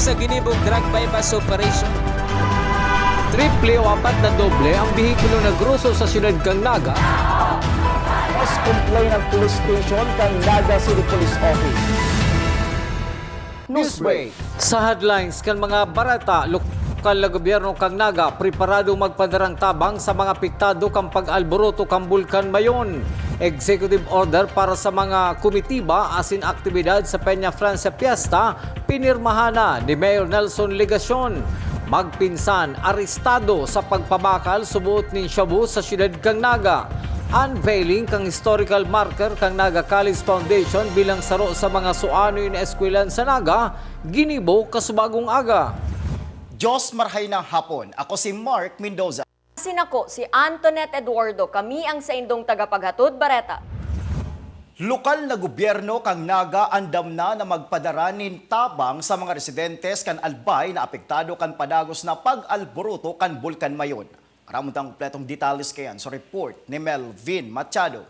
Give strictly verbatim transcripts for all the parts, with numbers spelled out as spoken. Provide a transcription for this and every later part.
Sa ginibong drug buy-bust operation. Triple o apat na doble ang behikulo na groso sa siyudad kan Naga. Mas complain ang police station kan Naga City Police Office. Newsbreak. Sa headlines kan mga bareta, lokal na gobyerno kan Naga preparadong magpadarang tabang sa mga apektado kan pag-alboroto kan Bulkan Mayon. Executive order para sa mga komitiba asin aktibidad sa Peña Francia Fiesta, pinirmahan na ni Mayor Nelson Legacion. Magpinsan, arestado sa pagpabakal suboot nin shabu sa siyudad kan Naga. Unveiling kan historical marker kan Naga College Foundation bilang saro sa mga suanoy na eskwelahan sa Naga, ginibo kasubagong aga. Diyos marhay na hapon. Ako si Mark Mendoza. Asin ako, si Antoinette Eduardo. Kami ang saindong tagapaghatod bareta. Lokal na gobyerno kan Naga andam na na magpadara nin tabang sa mga residentes kan Albay na apektado kan padagos na pag-alboroto kan Bulkan Mayon. Aramon ta an kompletong detalles kaiyan sa report ni Melvin Machado.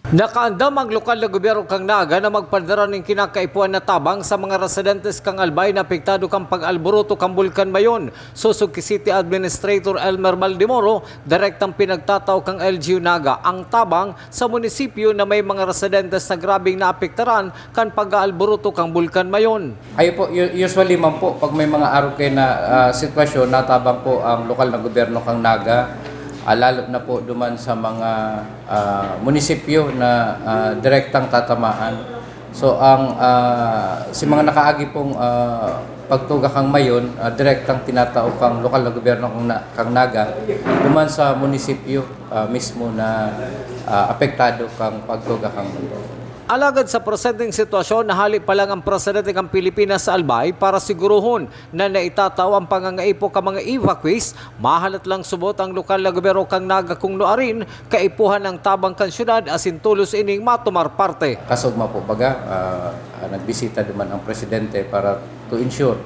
Nakaandam ang lokal na gobyerno kan Naga na magpadara nin kinakaipuhan na tabang sa mga residentes kan Albay na apektado kan pag-alboroto kan Bulkan Mayon. Sosog ki City Administrator Elmer Maldemoro, direktang pinagtatao kan L G U Naga ang tabang sa munisipyo na may mga residentes na grabeng naapektaran kan pag-aalboroto kan Bulkan Mayon. Ay po, u- usually man po, pag may mga arog kayo na ah, sitwasyon, natabang po ang lokal na gobyerno kan Naga, ah, lalo na po duman sa mga ah, munisipyo na ah, direktang tatamaan. So ang ah, si mga nakaagi pong ah, pagtuga kan Mayon, ah, direktang tinatao kan lokal na gobyerno kan, na, kan Naga duman sa munisipyo ah, mismo na ah, apektado kan pagtuga kan Mayon. Alagad sa presenteng sitwasyon, hali pa lang ang presidente kan Pilipinas sa Albay para sigurohon na naitatao ang pangangaipo kan mga evacuees. Mahalat lang subot ang lokal na gobyerno kan Naga kung nuarin kaipuhan ang tabang kan syudad asin tolos ining matumar parte. Kasugma po baga, ah, ah, nagbisita duman ang presidente para to ensure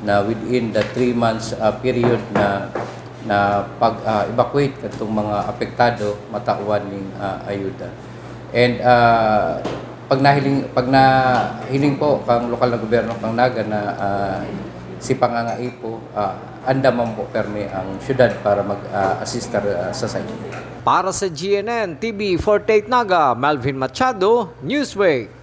na within the three months ah, period na na pag-evacuate kadtong mga apektado, matawan ning ah, ayuda. And ah, pag nahiling pag nahiling po kang lokal na gobyerno kang Naga na ah, si pangangaipo, ah, andaman po permi ang syudad para mag-assist ah, sa sa inyo. Para sa G N N T V forty-eight Naga, Melvin Machado, Newsway.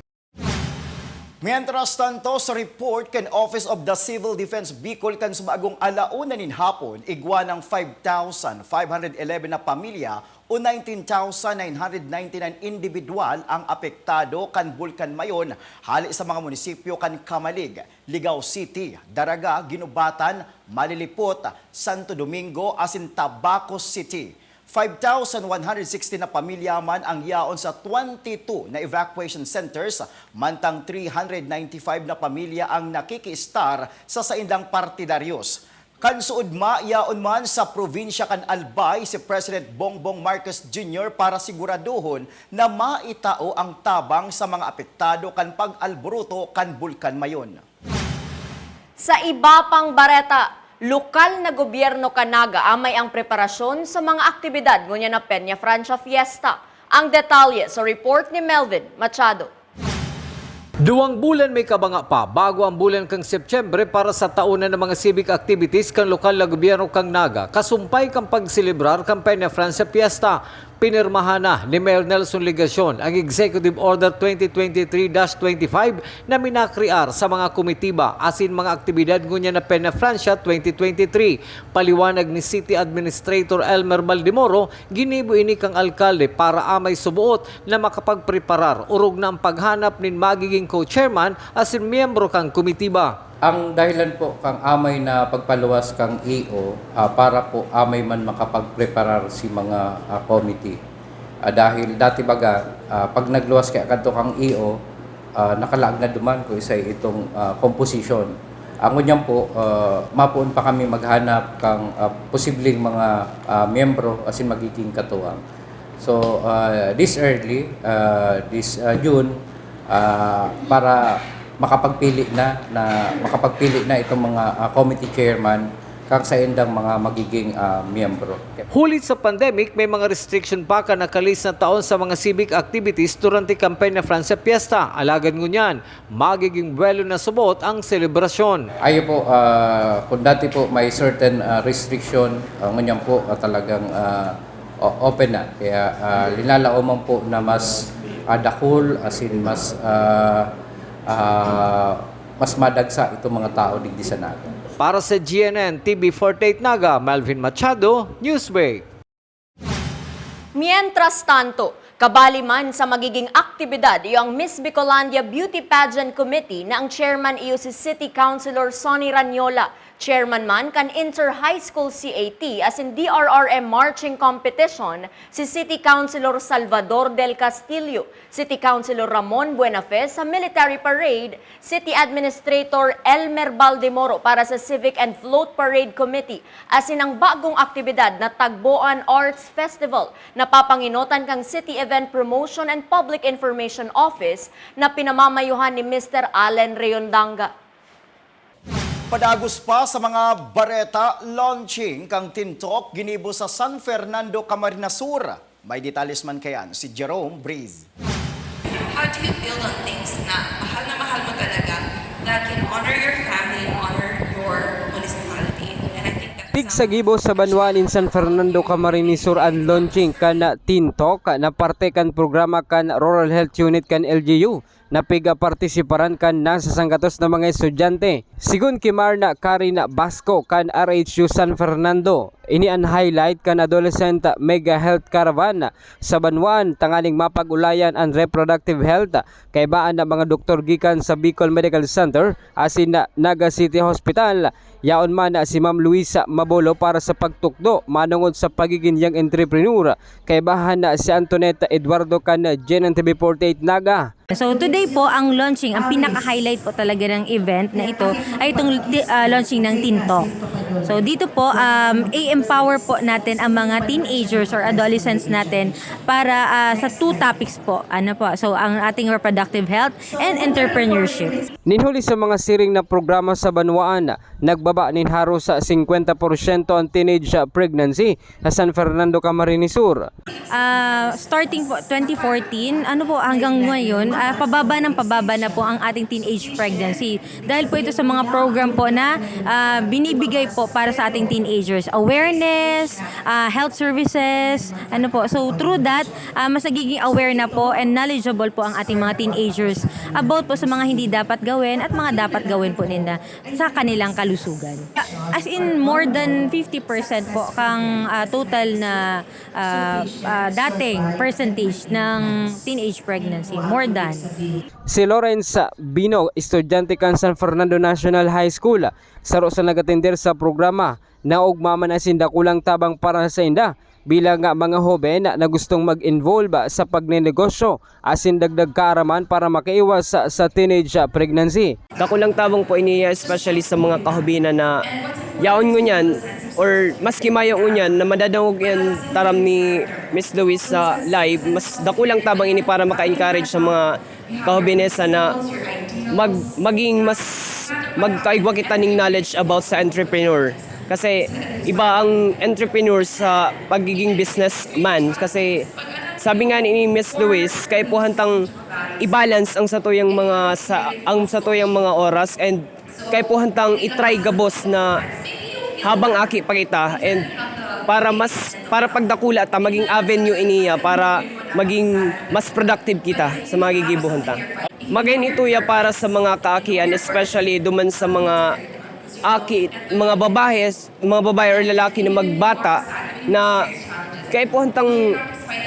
Mientras tanto, sa report kan Office of the Civil Defense Bicol kan subagong alauna nin hapon, igwa ng five thousand five hundred eleven na pamilya o nineteen thousand nine hundred ninety-nine individual ang apektado kan Bulkan Mayon hali sa mga munisipyo kan Camalig, Ligao City, Daraga, Guinobatan, Malilipot, Santo Domingo asin Tabaco City. Five thousand one hundred sixty na pamilya man ang yaon sa twenty-two na evacuation centers, mantang three hundred ninety-five na pamilya ang nakikiistar sa saindang partidaryos. Kan suodma, yaon man sa probinsya kan Albay si President Bongbong Marcos Junior para siguradohon na maitao ang tabang sa mga apektado kan pag-alboroto kan Bulkan Mayon. Sa iba pang bareta, lokal na gobyerno kan Naga amay ang preparasyon sa mga aktibidad ngunyan na Peña Francia Fiesta. Ang detalye sa report ni Melvin Machado. Duwang bulan may kabanga pa bago ang bulan kan Setyembre para sa taon na mga civic activities kan lokal na gobyerno kan Naga, kasumpay kan pagselebrar kan Peña Francia Fiesta. Pinirmahan na ni Mayor Nelson Legacion ang Executive Order twenty twenty-three dash twenty-five na minakrear sa mga komitiba asin mga aktibidad ngunyan na Peña Francia twenty twenty-three. Paliwanag ni City Administrator Elmer Maldemoro, ginibo ini kan alkalde para amay suboot na makapagpreparar orog na ang paghanap nin magiging co-chairman asin miyembro kan komitiba. Ang dahilan po kan amay na pagpaluwas kan E O, ah, para po amay man makapagpreparar si mga, ah, committee. Ah, dahil dati baga, ah, pag nagluwas kaya kadto kan E O, ah, nakalaag na duman kung isay itong, ah, composition. Ang ngunyan po, ah, mapoon pa kami maghanap kan, ah, posibleng mga, ah, miyembro asin magiging katuwang. So, ah, this early, ah, this, ah, June, ah, para makapagpili na, na makapagpili na itong mga, ah, committee chairman kang saindang mga magiging, ah, miyembro. Huli sa pandemic, may mga restriction pa kan nakalis na taon sa mga civic activities durante Campanya Francia Fiesta. Alagad ngunyan, magiging buwelo na subot ang selebrasyon. Ayo po, ah, kung dati po may certain, ah, restriction, ah, ngunyan po, ah, talagang, ah, o- open na. Kaya, ah, linalaoman po na mas, ah, dakul, as in mas, ah, ah, mas madagsa itong mga tao digdi sa Naga. Para sa G N N T V forty-eight Naga, Melvin Machado, Newsbreak. Mientras tanto, kabali man sa magiging aktibidad iyo ang Miss Bicolandia Beauty Pageant Committee na ang chairman iyo si City Councilor Sonny Ranyola, chairman man kan Inter-High School C A T asin D R R M Marching Competition si City Councilor Salvador Del Castillo, City Councilor Ramon Buenafe sa Military Parade, City Administrator Elmer Baldemoro para sa Civic and Float Parade Committee, asin ang bagong aktibidad na Tagboan Arts Festival na papangenotan kan City Event Promotion and Public Information Office na pinamamayuhan ni Mister Allen Reondanga. Padagos pa sa mga bareta, launching kan Tintok ginibo sa San Fernando, Camarines Sur. May detalles man kayan si Jerome Breeze. How do you build on things na mahal na mahal mo talaga that can honor your family and honor your municipality? And I think that Tig sa gibo sa banwaan nin San Fernando, Camarines Sur an launching kan Tintok na parte kan programa kan Rural Health Unit kan L G U na pigapartisiparan kan nasa sanggatos na mga estudyante. Sigon ki Marna Karin Basco kan R H U San Fernando, ini an highlight kan Adolescent Mega Health Caravan sa banwaan tanganing mapag-ulayan an reproductive health. Kaibaan na mga doktor gikan sa Bicol Medical Center asin na Naga City Hospital. Yaon man na si Ma'am Luisa Mabolo para sa pagtukdo manongod sa pagiging young entrepreneur. Kaibahan na si Antoinette Eduardo kan G N N T V forty-eight Naga. So today po ang launching, ang pinaka-highlight po talaga ng event na ito ay itong ti- ah, launching ng Tintok. So dito po, um, i-empower po natin ang mga teenagers or adolescents natin para ah, sa two topics po. Ano po? So ang ating reproductive health and entrepreneurship. Nin huli sa mga siring na programa sa banwaan, nagbaba nin haros sa singkwenta porsyento ang teenage pregnancy sa San Fernando, Camarines Sur. Ah, starting po twenty fourteen, ano po, hanggang ngayon, ah, pababa ng pababa na po ang ating teenage pregnancy. Dahil po ito sa mga program po na ah, binibigay po para sa ating teenagers. Awareness, ah, health services, ano po. So through that, ah, mas nagiging aware na po and knowledgeable po ang ating mga teenagers about po sa mga hindi dapat gawin at mga dapat gawin po nila sa kanilang kalusugan. As in, more than fifty percent po kang ah, total na ah, ah, dating percentage ng teenage pregnancy. More than. Si Lawrence Bino, estudyante kan San Fernando National High School, saro sa nagatender sa programa, naugma man asin dakulang tabang para sainda bilang mga hoben na gustong mag-involve sa pagnenegosyo asin dagdag kaaraman para makaiwas sa, sa teenage pregnancy. Dakulang tabang po ini, especially sa mga kahubinan na yaon ngunyan or maski mayo ngunyan na madadangog yan taram ni Miss Louise sa live, mas dakulang tabang ini para maka-encourage sa mga kahubinesan na mag, maging mas magkaigwa kita ning knowledge about sa entrepreneur. Kasi iba ang entrepreneur sa pagiging businessman. Kasi sabi nga ni Miss Louise, kaipuhan tang i-balance ang satuyang mga sa ang satuyang mga oras and kaipuhan tang i-try gabos na habang aki pa kita and para mas para pagdakula ta maging avenue iniya para maging mas productive kita sa mga gigibohon ta. Magayon ito ya para sa mga kaakian, especially duman sa mga aki, mga babae, mga babae or lalaki na magbata na kaipuhan tang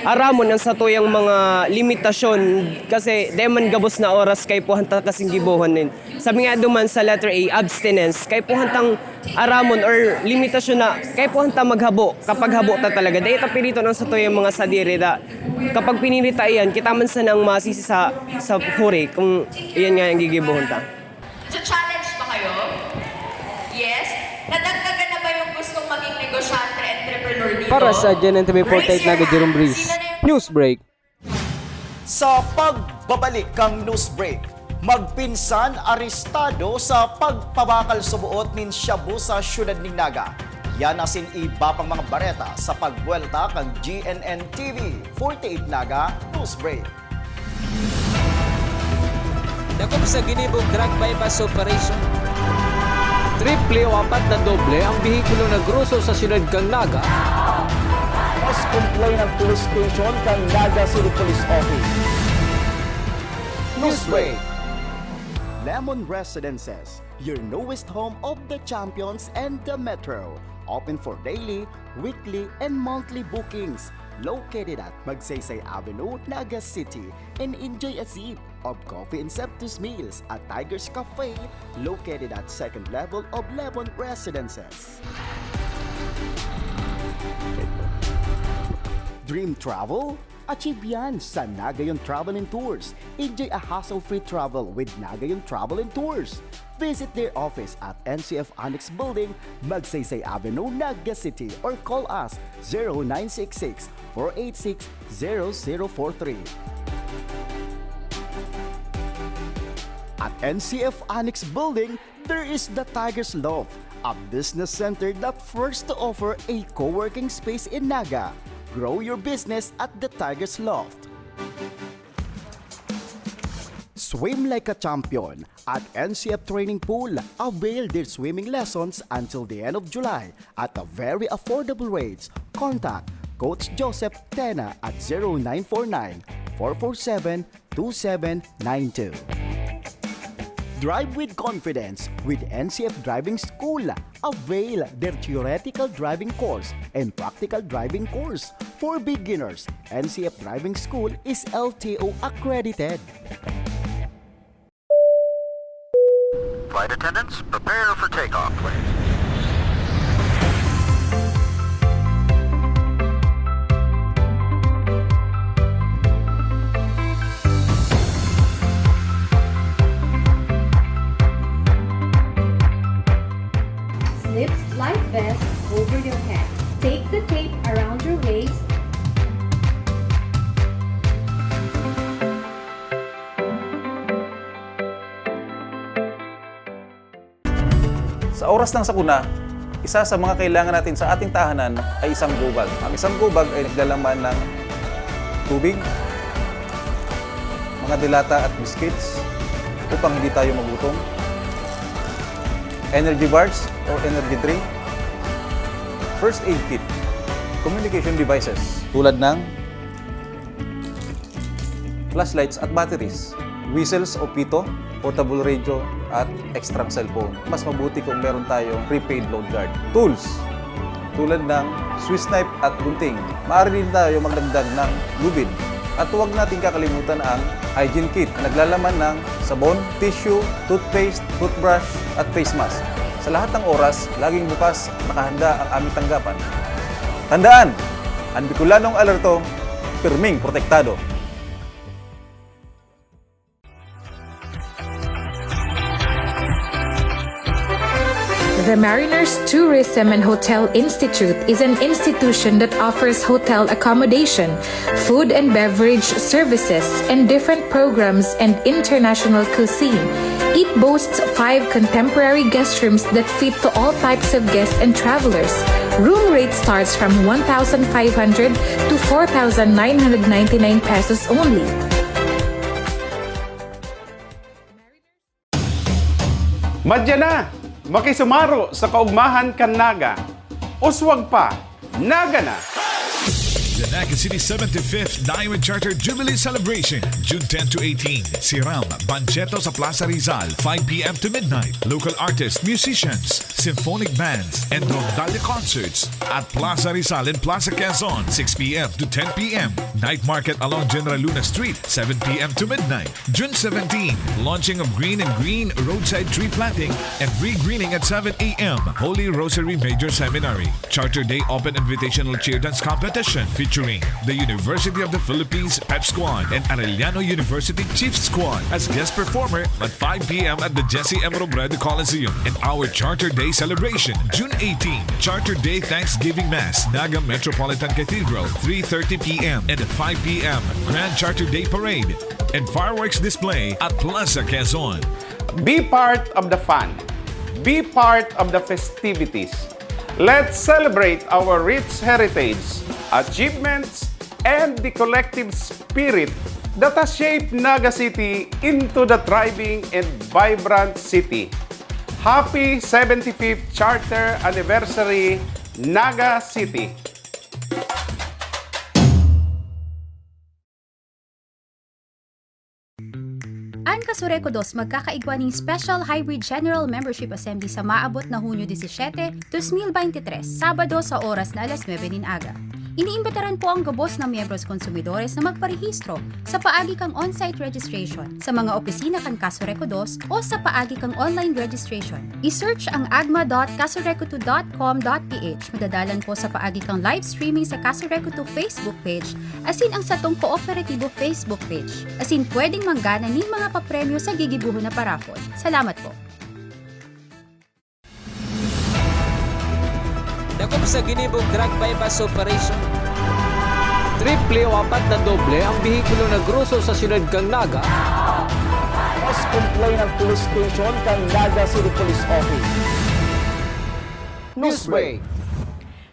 aramon ang satuyang mga limitasyon kasi dai man gabos na oras kaipuhan ta kasing gibohon nin. Sabi nga duman sa letter A, abstinence. Kaipuhan tang aramon or limitasyon na kaipuhan ta maghabo kapag habo ta talaga. Dai ta piriton ang satuyang mga sadiri da. Kapag pinili ta iyan, kita man sanang masisi sa, sa huri kung iyan nga ang gigibohon ta. Nagcha-challenge ba kayo? Yes? Nadagdagan na ba yung gustong maging negosyante, entrepreneur dito? Para sa G N N T V forty-eight Raise your Naga, Jerome hand. Breeze, Sino na yung Newsbreak. Sa pagbabalik kan news break, Magpinsan arestado sa pagpabakal suboot nin shabu sa siyudad nin Naga. Yan asin iba pang mga bareta sa pagbuwelta kan G N N T V forty-eight Naga News Break. Dakop sa ginibong drug buy-bust operation. Triple o apat na doble ang behikulo na groso sa siyudad kan Naga. Mas complain ang police station kan Naga City Police Office. Newsbreak. Lemon Residences, your newest home of the champions and the metro. Open for daily, weekly, and monthly bookings. Located at Magsaysay Avenue, Naga City, and enjoy a sip of coffee and sumptuous meals at Tiger's Cafe, located at second level of Lemon Residences. Dream travel? Achieve yan sa Nagayon Travel and Tours. Enjoy a hassle-free travel with Nagayon Travel and Tours. Visit their office at N C F Annex Building, Magsaysay Avenue, Naga City, or call us zero nine six six, four eight six, zero zero four three. At N C F Annex Building, there is the Tiger's Loft, a business center that first to offer a co-working space in Naga. Grow your business at the Tiger's Loft. Swim like a champion at N C F Training Pool. Avail their swimming lessons until the end of July at a very affordable rates. Contact Coach Joseph Tena at zero nine four nine, four four seven, two seven nine two. Drive with confidence with N C F Driving School. Avail their theoretical driving course and practical driving course. For beginners, N C F Driving School is L T O accredited. Flight attendants, prepare for takeoff, please. Slip life vest over your head. Take the tape around your waist. Sa oras ng sakuna, isa sa mga kailangan natin sa ating tahanan ay isang gobag. Ang isang gobag ay naglalaman ng tubig, mga delata at biscuits upang hindi tayo magutom, energy bars or energy drink, first aid kit, communication devices tulad ng flashlights at batteries, whistles o pito, portable radio, at extrang cellphone. Mas mabuti kung meron tayong prepaid load guard. Tools, tulad ng Swiss knife at gunting. Maaari din tayo magdagdag ng lubid. At huwag nating kakalimutan ang hygiene kit na naglalaman ng sabon, tissue, toothpaste, toothbrush, at face mask. Sa lahat ng oras, laging bukas, nakahanda ang aming tanggapan. Tandaan, ang Bicolanong alerto, pirming protektado. The Mariners Tourism and Hotel Institute is an institution that offers hotel accommodation, food and beverage services, and different programs and international cuisine. It boasts five contemporary guest rooms that fit to all types of guests and travelers. Room rate starts from one thousand five hundred to four thousand nine hundred ninety-nine pesos only. Madya na! Makisumaro sa kaugmahan kan Naga. Uswag pa! Naga na! The Naga City seventy-fifth Diamond Charter Jubilee Celebration, June ten to eighteen. Si Ram Bancheto sa Plaza Rizal, five p m to midnight. Local artists, musicians, symphonic bands, and rondalla concerts at Plaza Rizal and Plaza Quezon, six p m to ten p m. Night market along General Luna Street, seven p m to midnight. June seventeen, launching of Green and Green roadside tree planting and tree greening at seven a m. Holy Rosary Major Seminary. Charter Day open invitational cheer dance competition. Featuring the University of the Philippines Pep Squad and Arellano University Chief Squad as guest performer at five p.m. at the Jesse M. Robredo Coliseum, and our Charter Day celebration, June eighteen, Charter Day Thanksgiving Mass, Naga Metropolitan Cathedral, three thirty p.m., and at five p.m., Grand Charter Day Parade and fireworks display at Plaza Quezon. Be part of the fun. Be part of the festivities. Let's celebrate our rich heritage, achievements, and the collective spirit that has shaped Naga City into the thriving and vibrant city. Happy seventy-fifth Charter Anniversary, Naga City! An Casureco dos magkakaigwa nin Special Hybrid General Membership Assembly sa maabot na Hunyo disisiete, dos mil baynte tres, Sabado sa oras na alas nuebe nin aga. Iniimbitaran po ang gabos na miyembros konsumidores na magparehistro sa paagi kan on-site registration sa mga opisina kan Casureco dos o sa paagi kan online registration. I-search ang agma dot casureco two dot com dot ph. Madadalan po sa paagi kan live streaming sa Casureco two Facebook page asin ang satong kooperatibo Facebook page, asin pwedeng manggana nin mga papremyo sa gigibohon na paraffle. Salamat po! Dakop sa ginibong drug buy-bust operation. Triple o apat na doble ang behikulo na groso sa siyudad kan Naga. Mas complain ang police station kan Naga City Police Office. Newsbreak.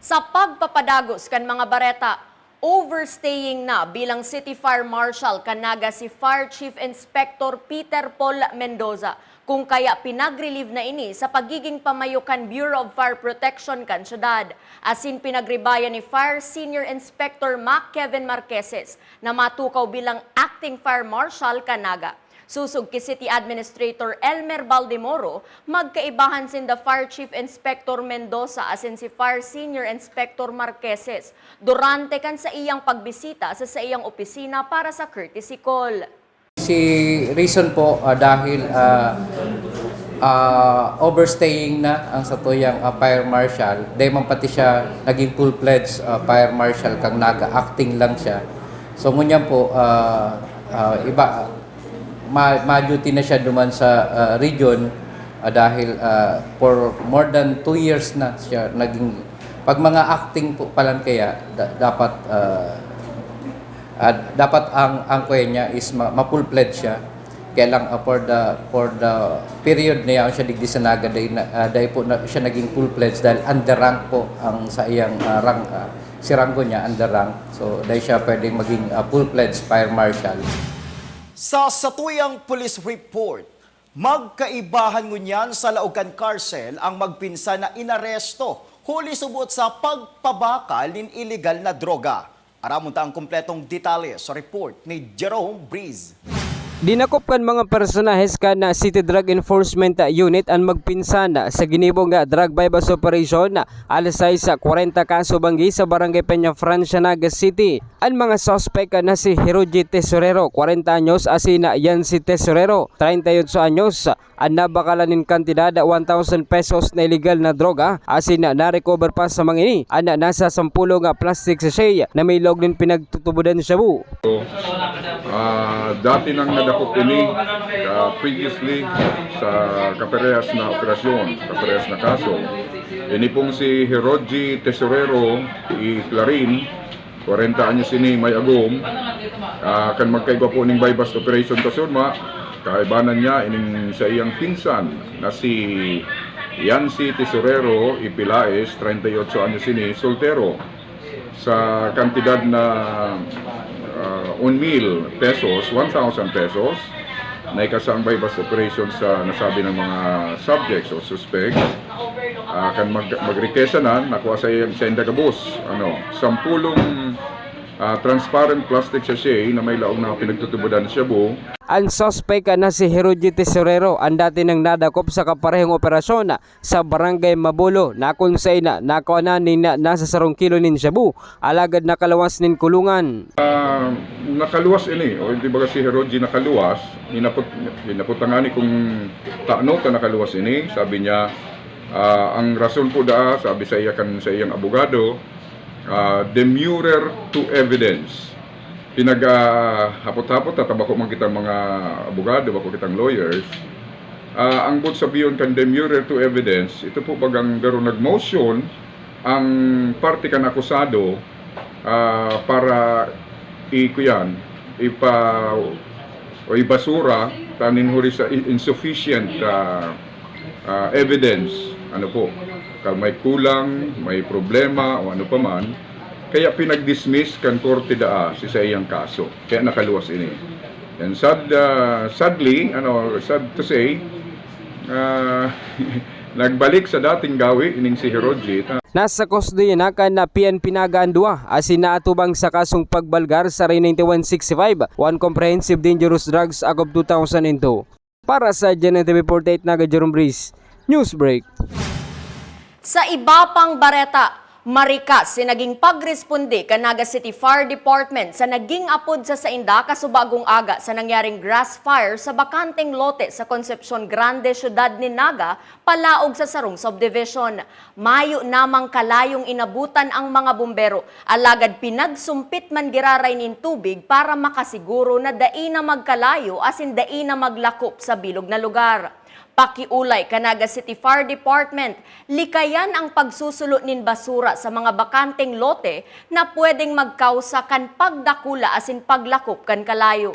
Sa pagpapadagos kan mga bareta, overstaying na bilang City Fire Marshal kan Naga si Fire Chief Inspector Peter Paul Mendoza, kung kaya pinag-relieve na ini sa pagiging pamayo kan Bureau of Fire Protection kan syudad, asin pinagribayan ni Fire Senior Inspector Mac Kevin Marqueses na matukaw bilang Acting Fire Marshal kan Naga. Sosog ki City Administrator Elmer Baldemoro, magkaibahan sinda Fire Chief Inspector Mendoza asin si Fire Senior Inspector Marqueses durante kan saiyang pagbisita sa saiyang opisina para sa courtesy call. Si reason po ah, dahil ah, ah, overstaying na ang satuyang ah, fire marshal, dahil man pati siya naging full-fledged ah, fire marshal kang Naga, acting lang siya. So ngunyan po, ah, ah, iba, ma, ma-duty na siya duman sa ah, region ah, dahil ah, for more than two years na siya naging, pag mga acting po pa lang kaya, da, dapat ah, ah, dapat ang ang kuya niya is ma, ma-full-fledged siya. Kaya lang ah, for the for the period na yaon siya digdi sa Naga, dahil, na, ah, dahil po na, siya naging full-fledged dahil under rank po ang sa iyang ah, rank, ah, si ranggo niya under rank. So dahil siya pwedeng maging ah, full-fledged fire marshal. Sa satuyang police report, magkaibahan ngunyan sa laog kan karsel ang magpinsan na inaresto huli subot sa pagpabakal nin iligal na droga. Aramon ta ang kompletong detalye sa report ni Jerome Breeze. Dinakop kan mga personahes kan City Drug Enforcement Unit an magpinsan sa ginibong drug buy-bust operation, alas sais kwarenta kaso banggi sa Barangay Peña Francia, Naga City. An mga suspek na si Hiroji Tesorero, kwarenta anyos, asin Yancy Tesorero, treinta y ocho anyos, an nabakalan nin kantidad one thousand pesos na iligal na droga, asin na-recover pa sa mga ini an nasa sampulong plastic sachet na may laog nin pinagtutubodan shabu. Ah, dati nang nadakop ini ah, previously sa kaparehas na operasyon, kaparehas na kaso. Ini pong si Hiroji Tesorero y Clarin, kwarenta anyos ini, may agom. Ah, kan magkaigwa po ning buy-bust operation kasurma, kaibanan niya ining sa iyang pinsan na si Yancy Tesorero y Pilaes, treinta y ocho anyos ini, soltero, sa kantidad na ah, un mil pesos, one thousand pesos. Naikasa ang buy-bust operation sa nasabi ng mga subjects o suspects. Ah, kan mag, magrikesa na, nakuha sa, sa inda gabos, ano, sampulong ah, transparent plastic sachet na may laog na pinagtutubodan shabu. An suspek na si Hiroji Tesorero, an dati nang nadakop sa kaparehong operasyon sa Barangay Mabolo, na kun saen nakuha na nin nasa sarong kilo nin shabu, alagad nakaluwas nin kulungan. Ah, nakaluwas ini, o di baga si Hiroji nakaluwas, hinapot, hinapot na ngani kung tano ka nakaluwas ini, sabi niya, ah, ang rason po daa, sabi sa iya kan sa iyang abogado, Ah, demurrer to evidence. Pinag, ah, hapot-hapot ta, ta bako man kitang mga abogado, bako kitang lawyers. Ah, ang boot sabihon kan demurrer to evidence, ito po bagang garo nag-motion ang parte kan akusado, ah, para i-, kuyan, ipa-, o ibasura, tanin huri sa i-, insufficient, ah, ah, evidence, ano po, ka may kulang, may problema, o ano pa man, kaya pinag-dismiss kan korte daa si saiyang kaso. Kaya nakaluwas ini. And sad, ah, sadly, ano, sad to say, ah, nagbalik sa dating gawi ining si Herod J. Nasa kustodiya na kan P N P Naga an duwa, asin naatubang sa kasong pagbalgar sa R ninety-one sixty-five, one Comprehensive Dangerous Drugs Act of two thousand and two. Para sa G N N T V forty-eight Naga, Jerome Breeze, Newsbreak. Sa iba pang bareta, marikas si naging pagresponde kan Naga City Fire Department sa naging apod sa sainda kasubagong aga sa nangyaring grass fire sa bakanteng lote sa Concepcion Grande, siyudad nin Naga, palaog sa sarong subdivision. Mayo namang kalayong inabutan ang mga bombero, alagad pinagsumpit man giraray nin tubig para makasiguro na dai na magkalayo asin dai na maglakop sa bilog na lugar. Pakiolay kan Naga City Fire Department, likayan ang pagsusulo nin basura sa mga bakanteng lote na pwedeng magkausa kan pagdakula asin paglakop kan kalayo.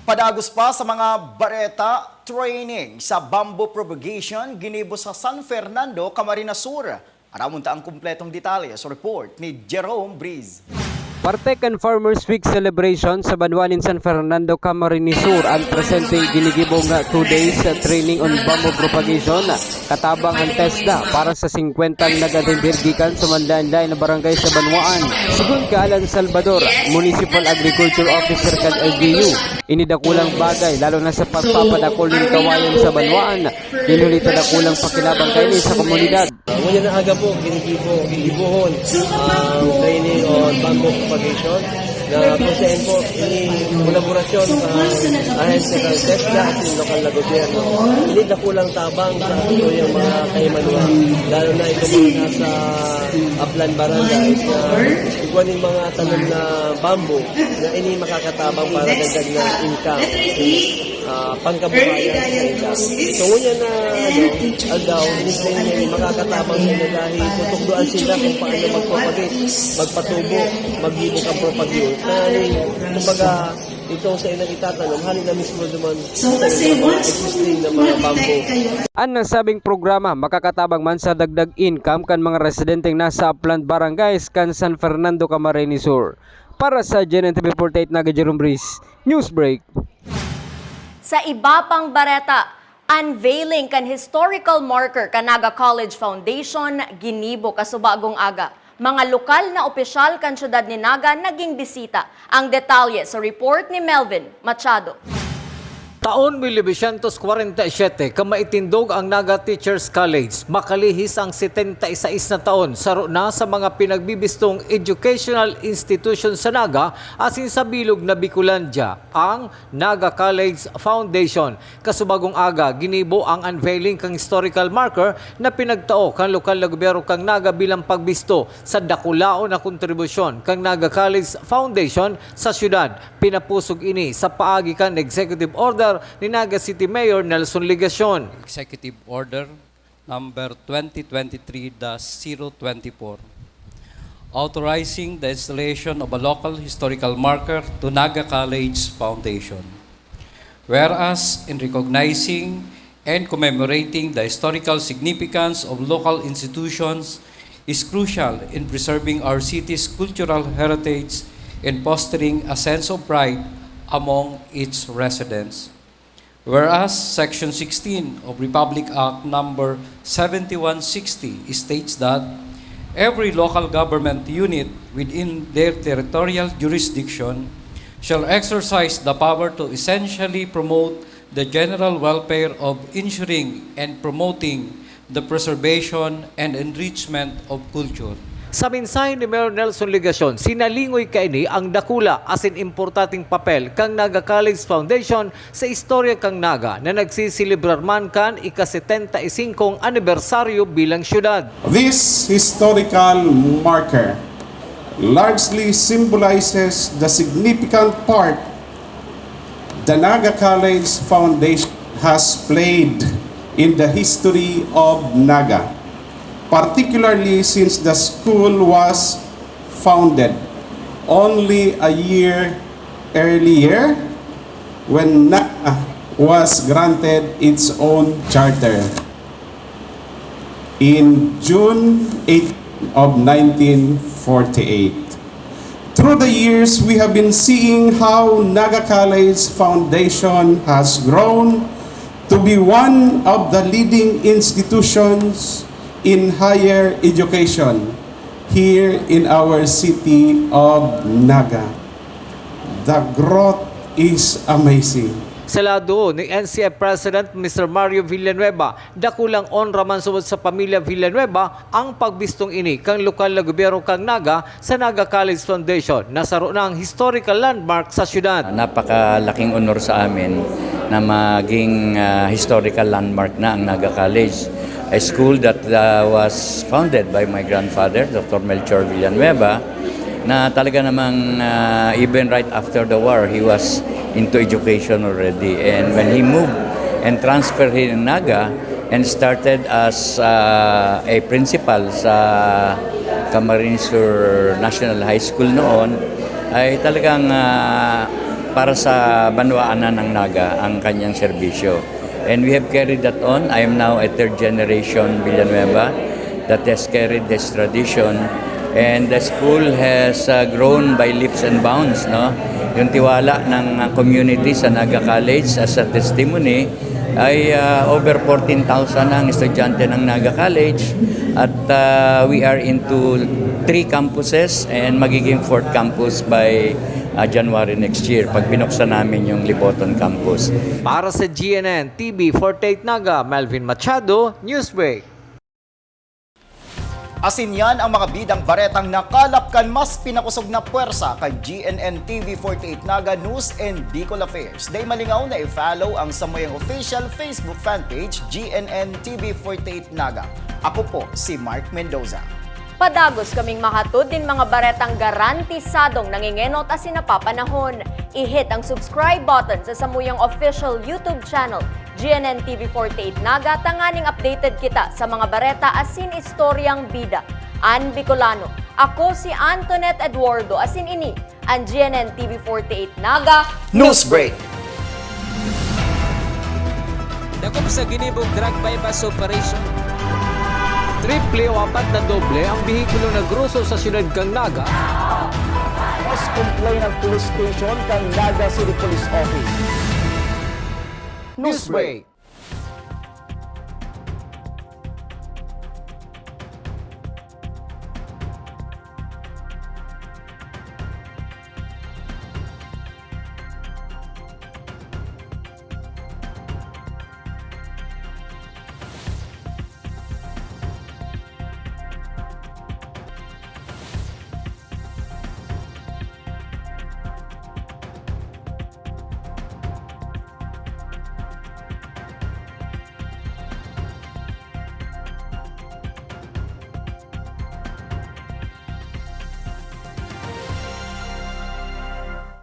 Padagos pa sa mga bareta, training sa bamboo propagation ginibo sa San Fernando, Camarines Sur. Aramon ta ang kumpletong detalye sa report ni Jerome Breeze. Parte kan Farmers Week celebration sa banwa nin San Fernando, Camarines Sur, an presenteng ginigibo nga two days training on bamboo propagation. Katabang an TESDA para sa singkwentang nag-atender gikan sa manlaen-laen na barangay sa banwaan. Sigon ki Alan Salvador, Municipal Agriculture Officer kan L G U, ini dakulang bagay, lalo na sa pagpapadakul nin kawayan sa banwaan, nin huli ta dakulang pakinabang kaini sa komunidad. Ngunyan na aga po, ginigibo, ginigibohon ang training on bamboo propagation na kung saan po, ini kolaborasyon sa ahensya ng TESDA at yung lokal na gobyerno. Ini dakulang tabang sa ating mga kaimanuan, lalo na ito mga nasa Aplan Barangay na igwa ning mga tanom na bamboo na ini makakatabang para dagdag na income. Ah, pangkabuhayan sa ila. So, ngunyan na, ano, aldaw, mismo makakatabang sila dahil tutukdoan sila kung paano mag-propagate, magpatubo, maggibo kan propagule. Sa, kumbaga, itong sa ilang itatanom, hali na mismo naman sa ilang mga existing na mga bamboo. An nasabing programa makakatabang man sa dagdag income kan mga residenteng nasa Aplan Barangays kan San Fernando, Camarines Sur. Para sa G N N T V forty-eight, Naga Jerome Breeze, Newsbreak. Sa iba pang bareta, unveiling kan historical marker kan Naga College Foundation ginibo kasubagong aga. Mga lokal na opisyal kan siyudad nin Naga naging bisita. Ang detalye sa report ni Melvin Machado. Taon mil novecientos kwarenta y siyete, kamaitindog ang Naga Teachers College. Makalihis ang setenta y seis na taon, saro na sa mga pinagbibistong educational institution sa Naga asin sa bilog na Bicolandia, ang Naga College Foundation. Kasubagong aga, ginibo ang unveiling kan historical marker na pinagtao kan lokal na gobyerno kan Naga bilang pagbisto sa dakulaon na kontribusyon kan Naga College Foundation sa siyudad. Pinapusog ini sa paagi kan Executive Order ni Naga City Mayor Nelson Legacion. Executive Order number twenty twenty-three dash zero twenty-four, authorizing the installation of a local historical marker to Naga College Foundation. Whereas, in recognizing and commemorating the historical significance of local institutions is crucial in preserving our city's cultural heritage and fostering a sense of pride among its residents. Whereas Section sixteen of Republic Act number seventy-one sixty states that every local government unit within their territorial jurisdiction shall exercise the power to essentially promote the general welfare of ensuring and promoting the preservation and enrichment of culture. Sa mensahe ni Mayor Nelson Legacion, sinalingoy kaini ang dakula asin importanteng papel kan Naga College Foundation sa istorya kan Naga na nagseselebrar man kan ika-setenta y singkong anibersaryo bilang syudad. This historical marker largely symbolizes the significant part the Naga College Foundation has played in the history of Naga, particularly since the school was founded only a year earlier when Naga was granted its own charter in June eight of nineteen forty-eight. Through the years, we have been seeing how Naga College Foundation has grown to be one of the leading institutions in higher education here in our city of Naga. The growth is amazing. Sa lado ni N C F President Mister Mario Villanueva, dakulang onra man subod sa pamilya Villanueva ang pagbistong ini kan lokal na gobyerno kan Naga sa Naga College Foundation na saro nang historical landmark sa syudad. Napakalaking honor sa amin na maging ah, historical landmark na ang Naga College, a school that ah, was founded by my grandfather, Doctor Melchor Villanueva, na talaga namang ah, even right after the war, he was into education already. And when he moved and transferred here in Naga and started as ah, a principal sa Camarines Sur National High School noon, ay talagang ah, para sa banwaan na ng Naga ang kanyang serbisyo. And we have carried that on. I am now a third generation Villanueva that has carried this tradition. And the school has uh, grown by leaps and bounds, no? Yung tiwala ng uh, community sa Naga College as a testimony ay uh, over fourteen thousand na ang estudyante ng Naga College at uh, we are into three campuses and magiging fourth campus by uh, January next year pag binuksan namin yung Liboton Campus. Para sa G N N T V forty-eight Naga, Melvin Machado, Newsbreak. Asin yan ang mga bidang baretang nakalap kan mas pinakosog na pwersa kan G N N T V forty-eight Naga News and Bicol Affairs. Dai malingaw na i-follow ang samuyang official Facebook fanpage, G N N T V forty-eight Naga. Ako po si Mark Mendoza. Padagos kaming mahatod nin mga baretang garantisadong nangingenot asin napapanahon. I-hit ang subscribe button sa samuyang official YouTube channel, G N N T V forty-eight Naga, tanganing updated kita sa mga bareta asin istoryang bida. An Bicolano. Ako si Antoinette Eduardo, asin ini an G N N T V forty-eight Naga Newsbreak. Dakop sa ginibong drug buy-bust operation. Triple o apat na doble ang behikulo na groso sa siyudad kan Naga. Mas complain ang police station kan Naga City Police Office. Newsbreak.